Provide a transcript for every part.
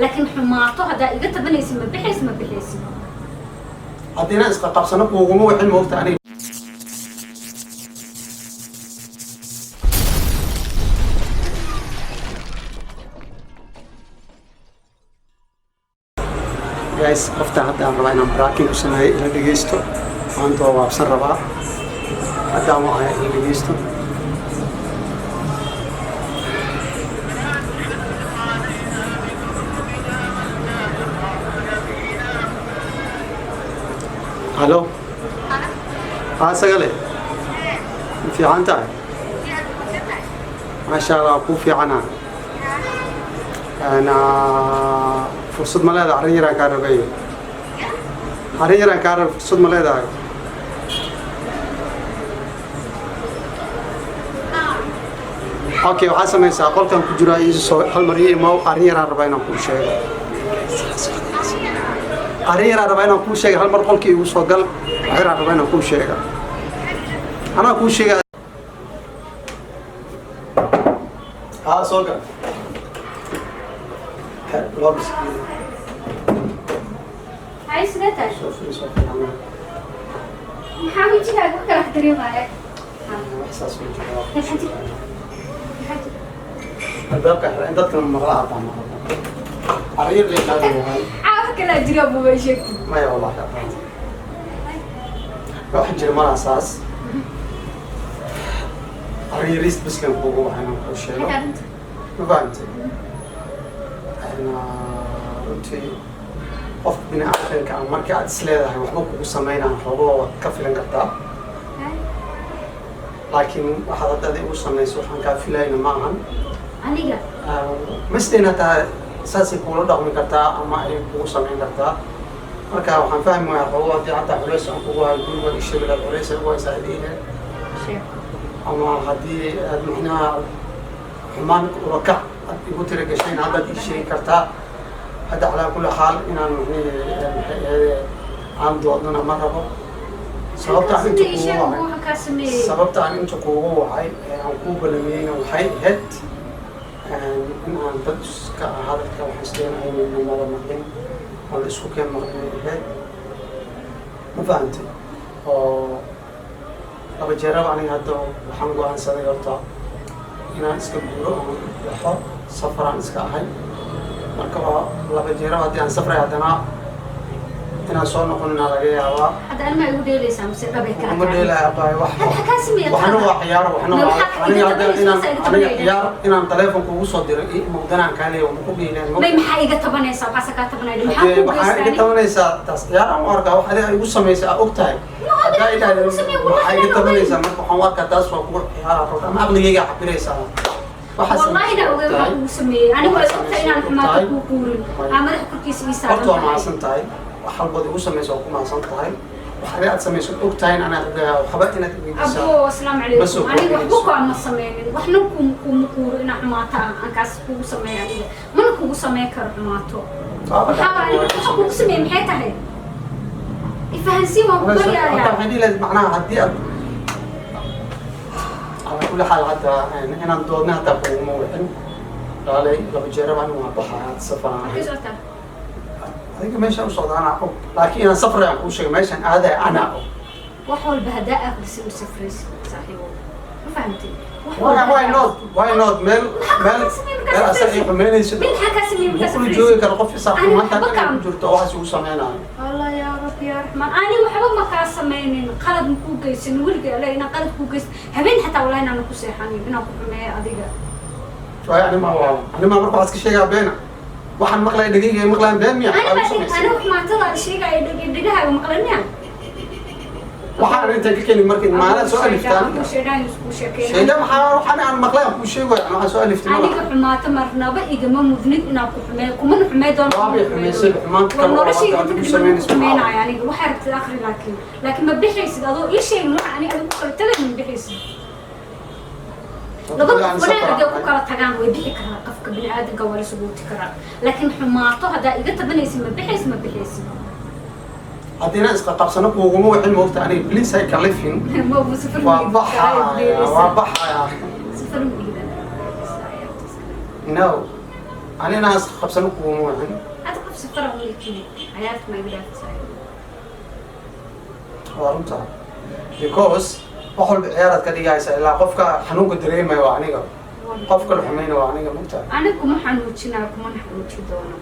Laakiin xumaato haddaa iga tabanaysid, ma bixaysid, ma bixaysid. Haddii inaan isqa qabsano kuuguma wixin, moogta aniga. Guys, qofta hadda aan rabaa inaan pranking ku sameeyo, ila dhegeysto. Maanta waa waabsan rabaa, haddaan wacaya, ila dhegeysto. Halo, haa, sagale, ma fiican tahay? Maasha Allah, kuu fiicana. Ana fursad ma leedahay? Arrin yaraan kaa rabay, arrin yaraan kaa rabay. Fursad ma leedahay? Okay, waxaa samaysaa, qolkan ku jiraa, ii soo hal mar ii imow. Arrin yaraan rabaa inaan kuu sheego, arrin yaraan rabaa inaan kuu sheega. Hal mar qolkii igu soo gal, wax yaraan rabaa inaan kuu sheega, anaa kuu sheega. Haa, soo gal. Loo biskiin. Hay, sidee tahay? Soo fadhiiso, fiicnaa. Maxaa wejigaaga wax kala ka dareemaya? Wax saas ma jiro. Maxaa jira? Maxaa jira? Albaabka xira in dadkana maqla, hataa maqla. Arrin yar leeyahay. Caa, wax kalaa jira, buba sheegtid. Maya, wallahi wax jira malaha saas. Arrin yariis bislan kuugu waxa inaan kuu sheego. Maxay arrinta? Ma fahamtay? Runtii qofka bini aadamka ah marka aad is leedahay waxba kugu sameynaan, xoogo waad ka filan kartaa. Hay. Laakiin waxaad hadda adiga igu samayso waxaan kaa filayna ma ahan. Aniga? Masdayna hataa saasay kuula dhaqmi kartaa ama ay kugu samayn kartaa. Marka waxaan fahmi waaya, xoogo haddii hataa culays aan kugu hayo guriga isheegi lahayd, culays ay ugu haysaa idii. Sheeg. Ama haddii aad macnaha xumaan urakac aad igu tira gashayna, haddaad ii sheegi kartaa. Hadda calaa kulli xaal inaan macnihi maxay ahayd aan doodnana ma rabo. Sababta aan inta Ii kugu sheeg. wacay Waxa kaa sameeyey? Sababta aan inta kuugu wacay ee aan kuu balamiyeyna waxay ahayd in aan dad iska hadalka waxaan isleen aynan wada maqlin oo la isku keen maqlin ay ahayd. Ma fahantay? Oo laba jeeraba aniga hadda waxaan go'aansaday horta inaan iska guuro oon baxo, safaraan iska ahay. Marka waa laba jeeraba haddii aan safray, haddana inaan soo noqonina laga yaabaa. Hadda anima igu dheelaysaa mise dhabay kaa Uma tahay? dheelaya abaay wax. Hadda kaa sameeyey Waxna qalad. waa ciyaar, waxna Ma waa waxaad aniga iga hadda tabanaysaa, inaan iga aniga tabanaydaa? ciyaar inaan telefoon kugu soo diro i muqdanaan kaa leeyahay ma ku dhiileen. May, maxaa iga tabanaysaa? Waxaase kaa tabanaya, maxaa Hadee kuu waxaa iga geystaa? tabanaysaa, taas ciyaar aan u arkaa. Wax adiga igu samaysay aa og tahay. Ma oga. Haddaa Maxaa kugu sameeyey? idhahdo waxaa Wallahi iga inaan tabanaysaa, marka waxaan u arkaa taas waa kugu ciyaara rabta ama aqligayga cabiraysaa. Waxaa Wallahi samaysay inaan ogey og waxaa tahay. kugu sameeyey. Anigu ay ogtahay inaan xumaato Tahay. kuu quurin, aa madaxa korkiisa ii saaran Horta waa tahay. mahadsan tahay. Wax walbood igu samayso waa ku mahadsan tahay. Wax adiga aad samayso og tahay inaad waxba inaad weydiisaa Abo, asalaamu ma soo calaykum. Aniga waxba kordhinayso. ku ama sameynin, waxna kuma quuro inaa xumaato aan kaas kugu sameeyo. Aniga mana kugu sameyn karo xumaato. Waaba Maxaa dhacday, aniga waa waxa kugu sameeyey maxay tahay? Ifahansiin, waan ku Horta baryayaa. waxay dhihi lahayd macnaha haddii aad calaa kulli xaal hadda inaan doodna hataa kuguma wicin laalay. Laba jeeraba anigu waan baxaa, safaraan Maxay ahay. socotaa? Adiga meeshaan u socda anaa og, laakiin inaan safray aan kuu sheegay, meeshaan aadaya anaa og. Wax walba haddaa aqrisin u safraysid, saaxiibo, ma fahamtid? Wax Why, walba why haddaa not? Why not? Meel Maxaa meel kaa sameeyey markaa meel asaga ay safraysid? xumeynaysid. Mid maxaa kaa sameeyey markaa Ma kula safraysid? joogi karo qof isaa Ani xumaanta waxba inay ku kaam- jirto oo waxaas ugu sameynayo. Allah yaa Rabbi yaa Raxmaan, ani waxba ma kaa sameynin, qalad ma kuu geysanin weliga. Alle inaan qalad kuu geysan habeen xataa wallahi inaanan ku seexanin inaan ku xumeeyo adiga. Waayo, anima waa anima marka waxaad iska sheegaa beena. Waxaan maqlaya dhegeyga ay maqlayaan been miya? Ani Waxaad baa ugu samaysay. Aniga xumaatadaada sheegaya dhegahaaga maqlan miya? Waxaan inta ka keeni markii maalin soo aliftaan. Sheedaan isku sheekeyn. Sheeda maxaa? Waxaan aan maqlay aan kuu sheegayo, waxaan soo aliftay ma Aniga laha. Xumaato marnaba igama mudnid inaan ku xumeeyo, kumana xumey doono. Waabay xumaysay, xumaanta War kale oo noloshayda hadda inta aad ku kadib ma samaynayso. xumeynaayo aniga. Waxaa rabtid akhri, laakiin ma bixaysid adoo ii sheegin waxa aniga adigu kala tagay. Ma bixaysid. Labada qof wanaag hadday ku kala tagaan way bixi karaa, qofka bini aadamka waa la suguuti karaa. Laakiin xumaato haddaa iga tabanaysid, ma bixaysid, ma bixaysid. Haddii inaan isqa qabsano kuuguma wixin, moogta aniga. Please hay kalifin. Ma safar. Waa baxaya, waa baxaya. Safar ma iidan. No. Ani inaan is qabsano kuguma wicin. Hadda qof safara wiilkii cayaarta ma iga dhaafisay? Waa runta, because wax walba ciyaaraad ka dhigaysa, ilaa qofka xanuunka dareemaya waa aniga, qofka la xumayna waa aniga, mugtahay? Aniga kuma xanuujinayo, kumana xanuuji doono.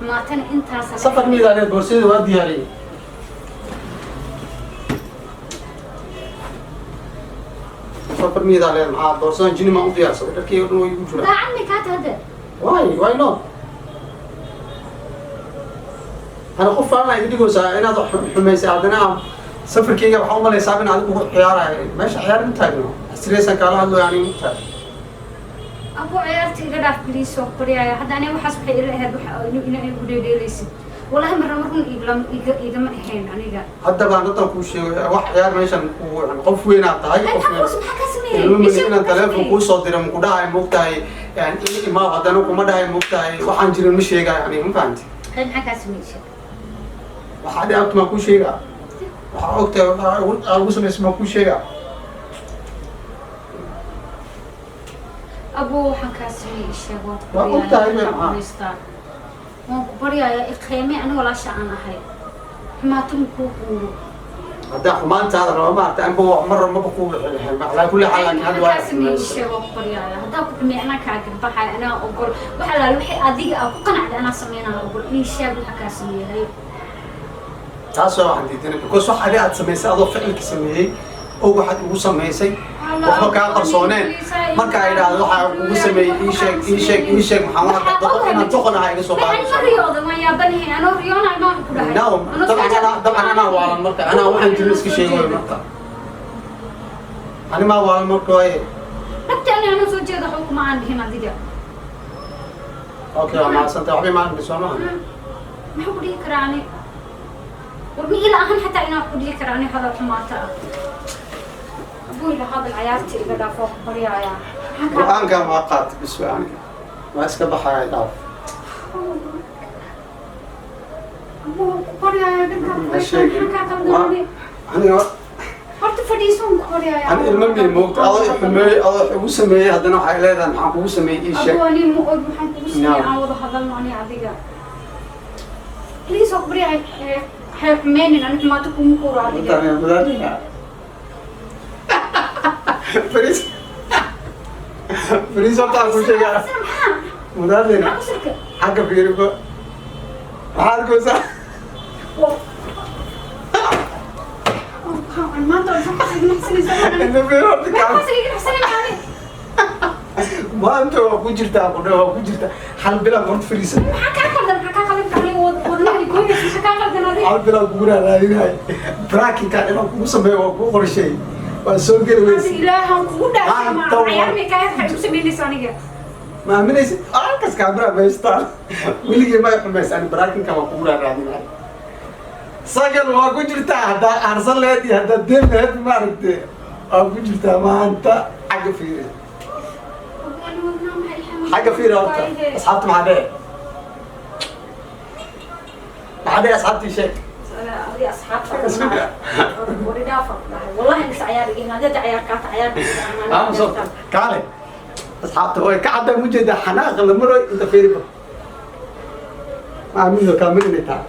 Maatana intaas. Safar miida aniga? Boorsadii waa diyaariyey. Safar miidaa leed? Maxaa boorsadan jini maan u diyaarsaday? Dharkii oo dhan way igu jiraan. Daacad may kaata hadda? Why not? Ana qof faalna iga dhigaysaa inaad xumaysay. Haddana aan safarkeyga waxaa umalaysaa in adigu ugu ciyaarayo. Meesha ciyaar ma taagno, sireysan kaala hadlayo aniga, ma taagno. Abu, ciyaarta iga dhaaf please, oo baryaaya. Hadda aniga waxaas waxay ila ahayd waxa ina igu dheedheelaysid. Wallahi marna marun iglam iga igama ahayn aniga. Hadda baan haddan kuu sheegay, wax ciyaar meeshan kugu wicin. Qof weynaad tahay, qof maxaa weyn. Maxaa kaa sameeyey? Ilmo Isha inaan maxaa taleefon sameeyey? kuu soo diray maku dhahay, moogtahay? Imaa haddana kuma dhahay, moogtahay? Waxaan jirin ma sheegayo aniga, ma fahanti? Hay, maxaa kaa sameeyey? Waxaa dhiabta maan kuu sheegaa? Waxaa ogtahay waxaa aa ugu samaysa maan kuu sheegaa? Abu, waxaan kaa sameeyey isheeg, waan ku Waa baryaaya. ogtahay Waxaan maxaa? haystaa. Waan ku baryaaya, iqeeme. Aniga walaasha aan ahay, xumaato ma kuu quuro. Haddaa xumaantaada raba maarata, anba mar maba kuu wixi lahayn. Calaa kulli xaal, laakiin hadda maxaa waa kaa sameeyey isheeg, waan ku baryaaya. Haddaa ku xumeey, anaa kaa garbaxaya, anaa ogol. Wax alaale wixii adiga aa ku qanacday anaa sameynaa, ogol. Ii sheeg waxa kaa sameeyay. Taas waa waxaan diidanay, because wax adi aad samaysay, adoo ficilka sameeyey oo waxaad ugu samaysay waxba kaa qarsooneen, marka ay idhaahdo waxaa kugu sameeyey ii sheeg, ii sheeg, ii sheeg, maxaan waxaa doqon inaan doqon ahaa iga soo maxay ma qaadaysa? Riyooda waan yaabanahay, anoo riyoonay maan ku dhahay. No, dabcan anaa, dabcan anaa waalan marka. Anaa waxaan jirin iska sheegayo marka. Ani maa waalan marka waaye? Nabti ani anoo soo jeeda waxba kuma aan dhihin adiga. Okay, waa mahadsantahay. Waxba imaan soo maaha. Maxaa ku dhihi karaa ani? War ma ila ahan xataa inaan ku dhihi karaa ani hadal xumaata ah. Abuu, ila hadal, cayaarta iga dhaaf, waa ku baryaaya. Maxaa kaa Go-aankan waa qaatay bis waa, aniga waa iska baxaya, dhaaf. Abuu, waan ku baryaaya dhankaa. Ma sheegin. Maxaa kaa qaldan? Aniga Horta fadhiiso, waan ku baryaaya. Ani ilmo mii moogta, adoo i xumeeyey, adoo igu sameeyey, haddana waxay leedahay maxaan kugu sameeyey, ii sheeg. Abuu, ani ma og waxaan kugu sameeyey. No. Aan wada hadalno ani adiga please, waa ku baryaaya. Hay xumeynin, ani xumaato kuma quuro adiga. Fariis, fariis, horta aan ku sheegaa. Maxaa? Mudaadina. Maxaa qosarka? Xagga fiiriba, maxaa arkaysaa? Maanta waxaas iga naxsanaysaa. Inta fiiri horta kaa. Waxaas iga naxsanaysaa. Maanta waa ku jirtaa, qudhe waa ku jirtaa. Hal bilaan horta fariisan. Maxaa kaa qaldan? Maxaa kaa qaldan? Aniga wadnaha goynaysa, maxaa kaa qaldan adiga? Hal bilaan kugu raaraadinahay brakinka inaan kugu sameeyo, waa kuu qorsheey, waa soo geli Hada weyse. Ilaahan kugu dhaafay, ma Maanta waa- cayaar may kaa waxay igu samaynaysaa aniga? Ma aaminaysid? Halkas kaamira maystaan, weligii ma xumaysa. Ani brakinka waa kugu raaraadinahay. Sagal waa ku jirtaa, haddaa aarsan laheyd iyo haddaa deen laheyd, maaragte, waa ku jirtaa maanta. Xagga fiiri, xagga fiiri horta. Asxaabta maxaa dhee, maxaa dhee asxaabtii? Sheeg. Adi asxaabta wari dhaafa ku dhahay. Wallahi mise cayaar igin hadda cayaar kaata cayaar. Aamuso, kaale. Asxaabta way ka caddaan, ujeedaa xanaaqa la maroy. Inta fiiriba, ma aamino kaamil inay tahay.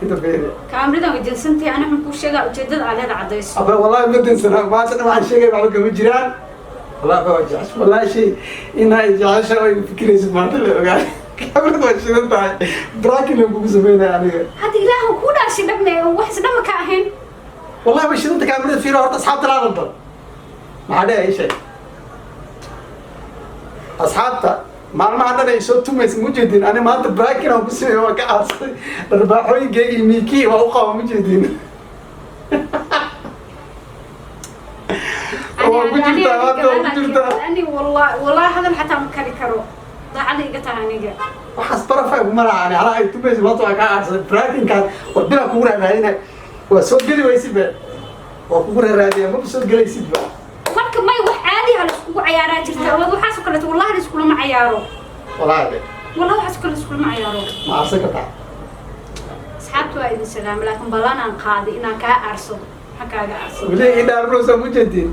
Inta fiiri. Kaamridan way dansantahay. Ani waxaan kuu sheegaa ujeedada aa leeda caddayso. Aba, wallahi ma dansana. Maanta dhan waxaan sheegay waxba kama jiraan. Wallahi waa jecesha, wallahi shay inaa jecesha way fikiraysid maanta la ogaa. Kaamilada waa shidan tahay, brakin la kugu sameynaya aniga. Hadda ilaahan kuu dhaashay, dhabme wax isdhama ka ahayn. Wallahi way shidanta kaamilada. Fiiri horta, asxaabta laa dalban, maxaa dheh? Ii sheeg asxaabta. Maalmaha dhan ay soo tumaysa, ma ujeedin? Ani maanta brakin aan ku sameeyey, waan ka aarsay dharbaaxooyinkeyga iyo miikii waa u qaba, ma ujeedin? Waa ku jirtaa maanta, waa ku jirtaa. Ani wallahi, wallahi hadal xataa ma kari karo. Daacada iga tahay aniga. Waxaas barafay kuma laha. Ani halaa ay tumaysa maanta waa kaa aarsaday brakinkaan. War bilaa kugu raaraadinay, waa soo geli waysid be. Waa kugu raaraadiya, maba soo gelaysid ba. Marka may wax caadi ah la iskugu cayaaraa jirta. Waxaas oo kaleeto wallahi la iskulama cayaaro. Wallahi de. Wallahi waxaas oo kale la iskulama cayaaro. Ma aarsan kartaa? Asxaabtu waa idin salaamay, laakiin ballan aan qaaday inaan kaa aarsado. Maxaa kaaga aarsado? Weli idhaarrosa, ma jeedin?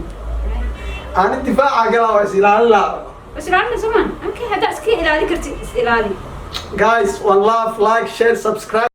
Ani difaaca galaa, waa is ilaalin lahaa. Is ilaalina somaan. Okay, haddaa iska ilaali kartid, is ilaali. Guys, one love. Like, share, subscribe.